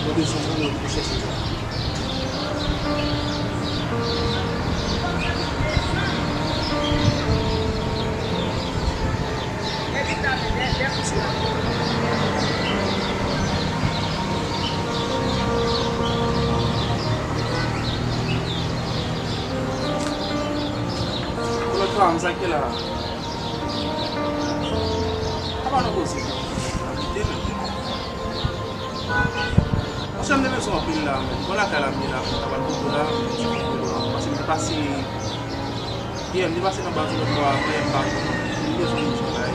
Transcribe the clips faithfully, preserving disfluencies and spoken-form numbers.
Ou bezwen moun pou chèche sa. Pou lòt fwa, m sa k te la. Apa nou koze. Kite l. Monchè, m te bezwen anpil la, men. Bon, lakay la, m ye la, m ta pral poto la, men, paske m te pase, yè, m te pase nan baz lòt bò a, men m pa konn. M bezwen yon ti bagay.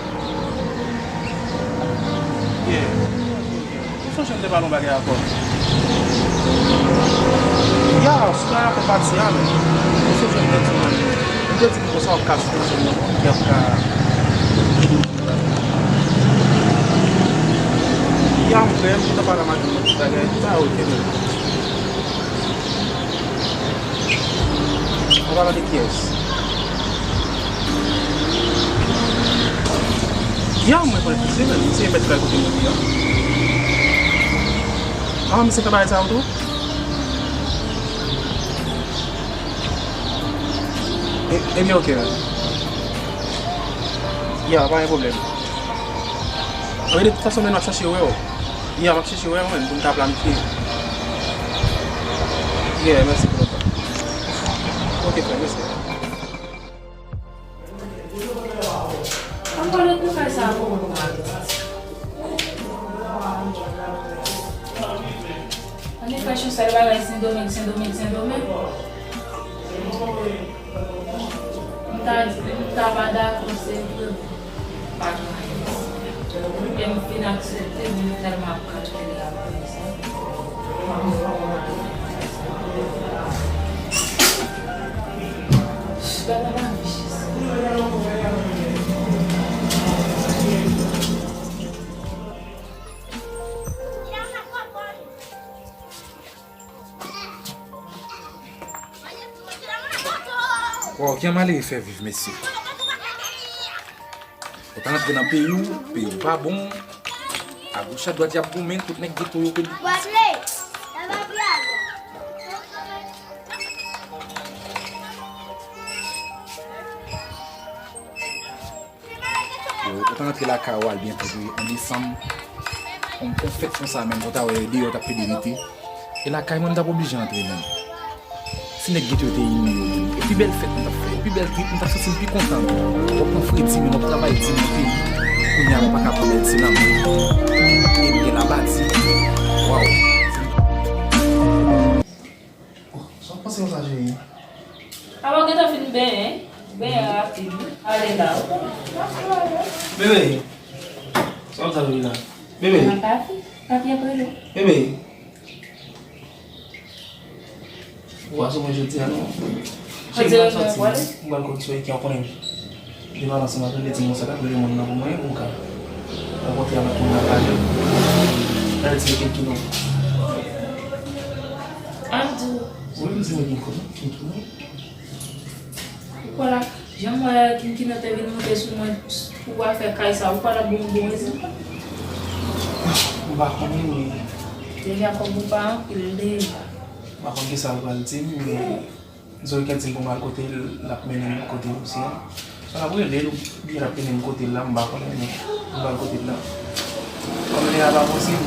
Yè. M sonje m te pale yon bagay avè w. Ya, sou la fè pati a, men. M sonje m te di w, men. M te di m konsa w ap ka sonje m, w ap ka Ya, m frè, m kontan pale a madanm mwen ti bagay. Sa oke, men. An palan de kiyès? Ya, mwen konnen tout se, men. Se mèt kay kote mwen ye a. Ah, misye fè bagay sa yo tou? E, ebyen, oke, men. Ya, pa gen pwoblèm. Anben, de tout fason, men, m ap chache wè w. Ya, m ap chache wè w, men, pou n ka planifye. Ya, mèsi pou lontan. Oke, frè, mèsi. An pale pou fè sa pou mwen. An efè, se yon sèl bagay, Sendomeng, Sendomeng, Sendomeng. M ta di, m ta pa dakò, se vre. Pa gen anyen. Ke m fin aksepte, men m tèlman ap kalkile apre sa. Bagay la vicious. Waw, ki an malere fè viv, mesye. Ou ta antre nan peyi w, peyi w pa bon. Agoch adwat y ap goumen, tout nèg geto yo konn. Yo, ou ta antre lakay ou al byen pwòp wi, an desanm. On, on fèt konsa menm, ou ta wè deyò t ap pede rete. E lakay mwen, m t ap oblije antre menm. Si nèg geto yo te imye yo menm. E pi bèl fèt m t ap fè, e pi bèl trip, m t ap santi m pi kontan ankò. W ap pran fredi menm, w ap travay di nan peyi. Kounye a, ou pa ka pran bèl ti lanmou. E m gen labadi. Waw. Sa w panse konsa, cheri? Apa w gentan fin benyen? Benyen rapid wi. Ale la. Bebe, sa w ap fè la? Bebe. Mwen pa fi, papi ap rele w. Bebe. Ou pa sou mwen jodi a non. Cheri, m ap soti. M pral konn sou ki w konnen. Devan ansanm ak li, li di m konsa, l ap rele moun nan pou mwen, ou ka rankontre avèk moun nan pale. L al di yo Kinkino. Abdou. Wi, m di mwen Kinkino. Kinkino. Ou kwè la, jan m wè Kinkino te vin monte sou mwen pou afè kay sa, ou kwè l ap bon bon rezilta? M pa konnen, men. Deja kòb ou pa anpil deja. M pa konn kisa l pral di m, men Zoe gen di m pou m al kote l, l ap mennen m kote misye a. Swa l ap rele l oubyen l ap mennen m kote l la, m pa konnen, men m pral kote l la. Kòm lè a pa posib,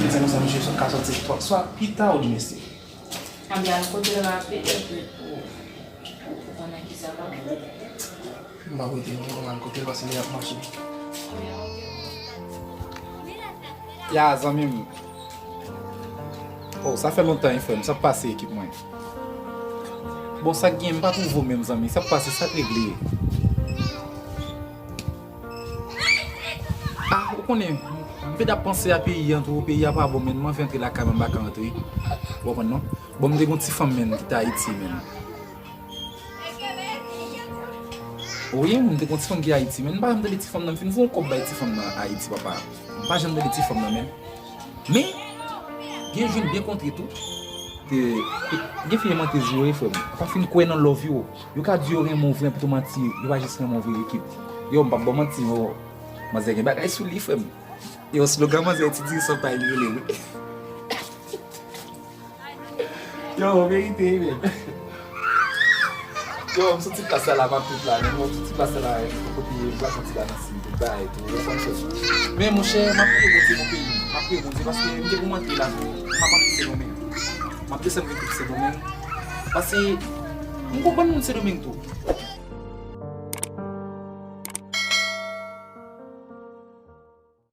li di m konsa, misye ka sòti twò, swa pita ou demen. Anben al kote l rapid epi pou, pou konnen kisa k ap fèt. M pa kote non, m al kote l paske li ap mache. Ya, zanmi m. Oh, sa fè lontan wi, frè m. Sa k pase, ekip mwen? Bon, sa k gen, m pa twouve w menm, zanmi. Sa k pase, sa k regle? Ah, ou konnen, m vin ap panse a peyi an tou, peyi a pa bon, men m anvi antre lakay mwen, m pa ka antre. Ou konprann non? Bon, m te gon ti fanm, men, ki t Ayiti, men. Wi, m te gon ti fanm ki Ayiti, men m pa janm tande ti fanm nan, m fin voye yon kòb bay ti fanm nan Ayiti, papa. M pa janm tande ti fanm nan, men. Men, gen jwenn byen kontre tou. Te, te, gen fi yo mante di yo, wi, frè m. Ou pa fin kwè nan love yo. Yo ka di yo renmen w vre, epi tou manti, yo pa jis renmen w vre, ekip. Yo, m p ap ba w manti, yo. Manzè gen bagay sou li, frè m. Yo, slogan manzè ti diri san pay li rele, wi. Yo, verite, men. Yo, m sou ti plas la, la, m ap tout la, men m sou ti plas la, la, kote m pral fè ti bagay, ti bagay tou, ou konprann sa. Men, monchè, m ap priye Bondye pou peyi m. M ap priye Bondye, paske m gen pou m antre la tou, m ap antre Sendomeng. M ap desann vin tout Sendomeng. Paske, m konprann moun Sendomeng tou.